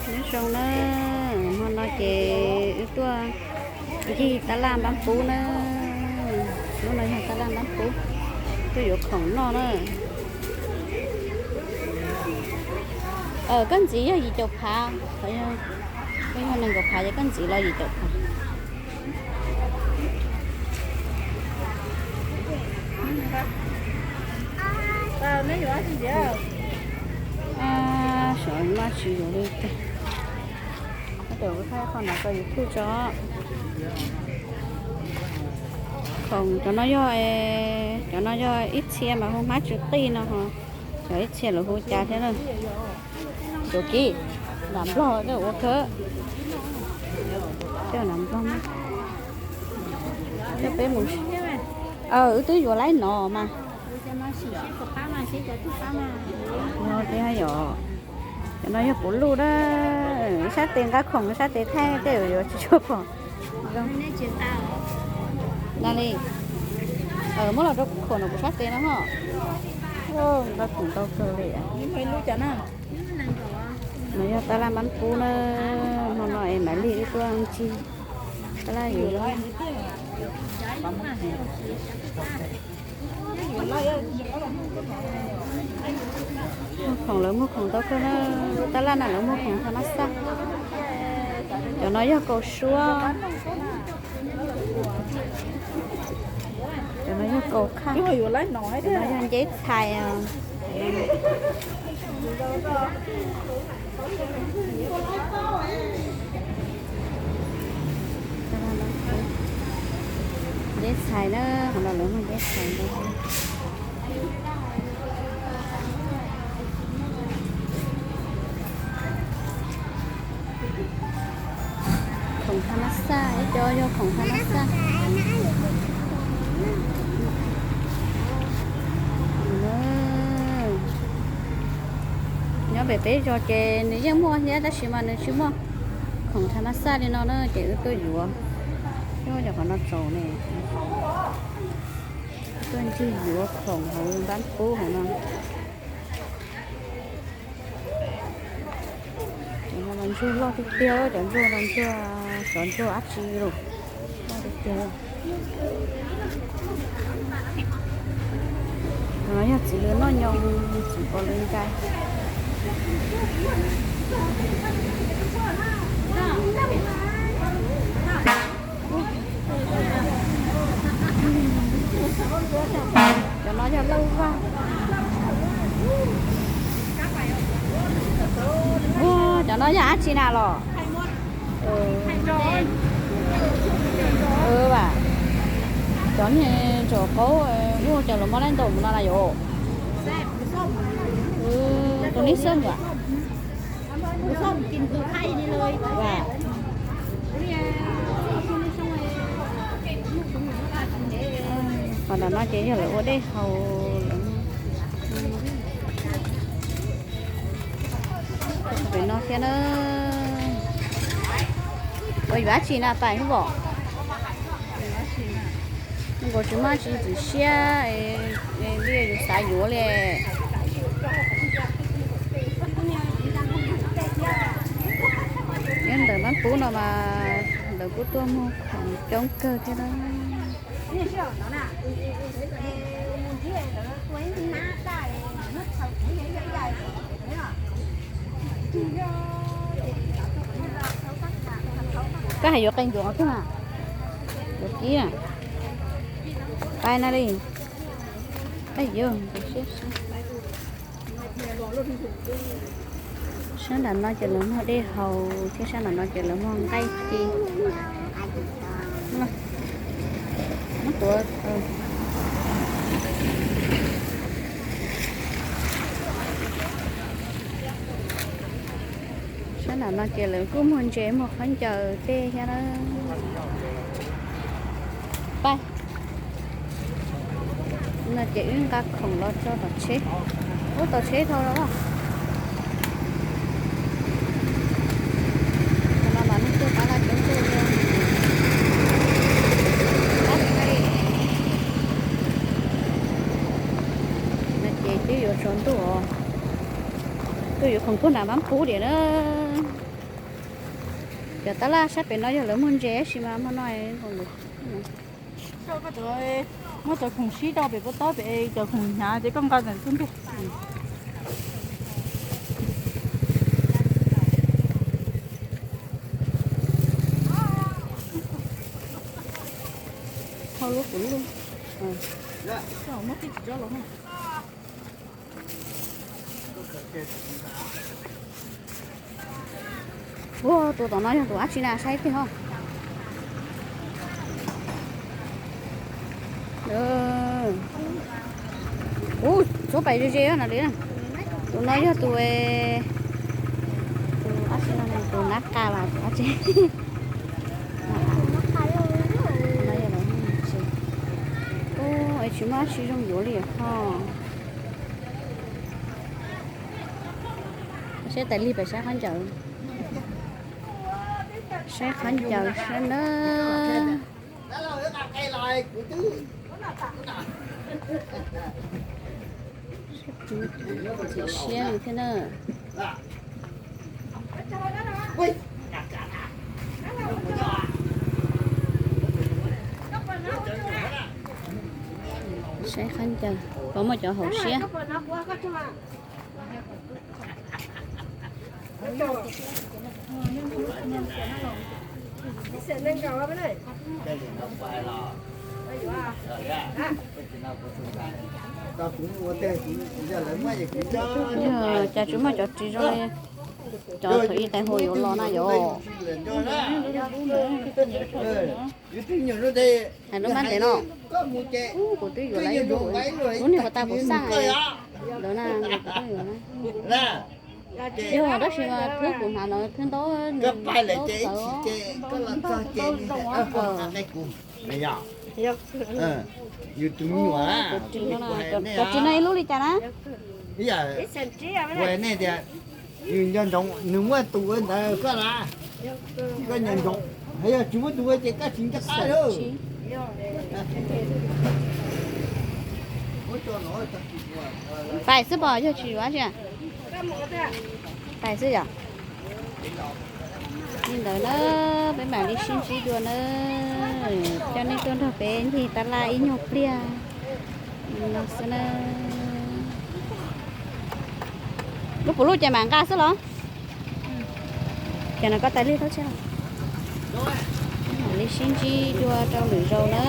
Nyob zoo na, hmo no ces wb tuaj ncig tab laj npab pub na. Lub no yog tab laj npab pub, tuaj yuav khoom noj na. Koj ntxiv yog yim caum phav, koj yog nees nkaum phav ces koj ntxiv los yim caum phav. Sav maj tsis yuav li cas. Qhov no tso. Khoom cov no yog, cov no yog ib txhia mas hu hmab tsis qij no ho, cov ib txhia lawv hu cas thiab na. Cov kib, nram Nplog ua khawb. Cov nram Nplog, coj peb mus. Wb twb yuav laib no mas. Yog, cov no yog puv luj na. Sab tes nqa khoom, sab tes thaij tej yuav tsis tshua pom. Na li, muab los rau kuv khoom no kuv sab tes no ho. Nqa khoom tau kawg li. No yog tab laj npab pub na, hmo no es mam li wb tuaj ncig tab laj yuav. Muag khoom, lawv muag khoom tau kawg na, tab laj na lawv muag khoom tha mas xaj. Cov no yog kaus suab, cov no yog kaus khaj, cov no yog nceb txhais. Nceb txhais na, qhov no lawv muag nceb txhais ntau. Khoom tha mas xaj, ib co yog khoom tha mas xaj. Nyob pem peb zos ces nws yeej muaj thiab tab sis mas nws tsis muaj khoom tha mas xaj li no na ces wb tuaj yuav. Coj cov qhov no tsaus ne, tuaj ncig yuav khoom hauv npab pub hauv no. Cov no mas ntsuag loj tiag tiag, cov ntsuag no ntsuag, cov ntsuag dab tsi los loj tiag tiag. No yog txiv lws noj nyoos, txiv pov lws ntsais. Cov no yog lauj vaj. Cov no yog dab tsi na los? Vam, cov niag tsom qaub, ua cas los muab laib ntaus mus no na yom? Tus neb xoj vam. Qhov ntawm no ces yog lawv ua dej haus lawm. Pem no thiab na. Ua yuav dab tsi na pais hub vos? Nkaus tsis muaj dab tsi txwm siab li yus xav yuav li. Nyob ntawm npab pub no mas lawv kuj tuaj muag khoom coob kawg thiab na. Koj hais yuav qee ncuav xwb na. Yuav kib na. Pais na li. Sab nram no ces lawv muag dej haus thiab sab nram no ces lawv muag nqaij ci. Muab tuav. Sab nram no ces lawv kuj muag ntses muag khaub ncaws tej thiab na. Pais. No ces wb nqa khoom los tso tom tsheb. Ub, tom tsheb dhau los. Qhov no mas neeg tuaj tab laj coob kawg li. No ces twb yuav tsaus ntuj os. Tuaj yuav khoom tuaj nram npab pub diam na. Cov tab laj sab pem no yog lawv muag ntses tab sis mas hmo no muab cov khoom sib rau pem pob tawb pem, cov khoom hnyav ces koj nqa ntawm xub ntiag. Hau lub kuv lub. Ua, tus tom no yog tus dab tsi na, saib tiag os. Ub, txhob pais ze ze na li na. Tus no yog tus, tus dab tsi no, tus nab qa los tus dab tsi. Ub, es tsis muaj dab tsi zoo yuav li ho. Saib tais lig pem saib khaub ncaws. Saib khaub ncaws saib na. Txiv siab li thiab na. Saib khaub ncaws puas muaj cov haum siab. Yog cas tsis muaj cov ris zoo li cov thaum ub tais hluas yuav los na yom. Hais lub nab ntev no. Kuv twb yuav lawm, lub niag puas tas kuv xaj ntawd na, kuv twb yuav na. Yog tab sis mas thwb kuv hnav no thwb ntaub, ntaub txawv. Yus tus me nyuam, cov ris no ib lub li cas na? Kuv hais nej tias, nws nco ntsoov nws muaj tus ntawd koj las, koj nco ntsoov. Yog tsis muaj tus ces koj tsis nco qab lawm. Pais xwb pom yog tsis yuav tsi. Pais xwb yom. Li ntawd na, peb mam li sib ntsib dua na. Coj nej tuaj nrog peb ncig tab laj ib nyuag pliag no xwb na. Lub puv luj ces mam nqa xwb los? Ces no koj tais lig tau tsis los? Mam li sib ntsib dua rau lwm zaus na.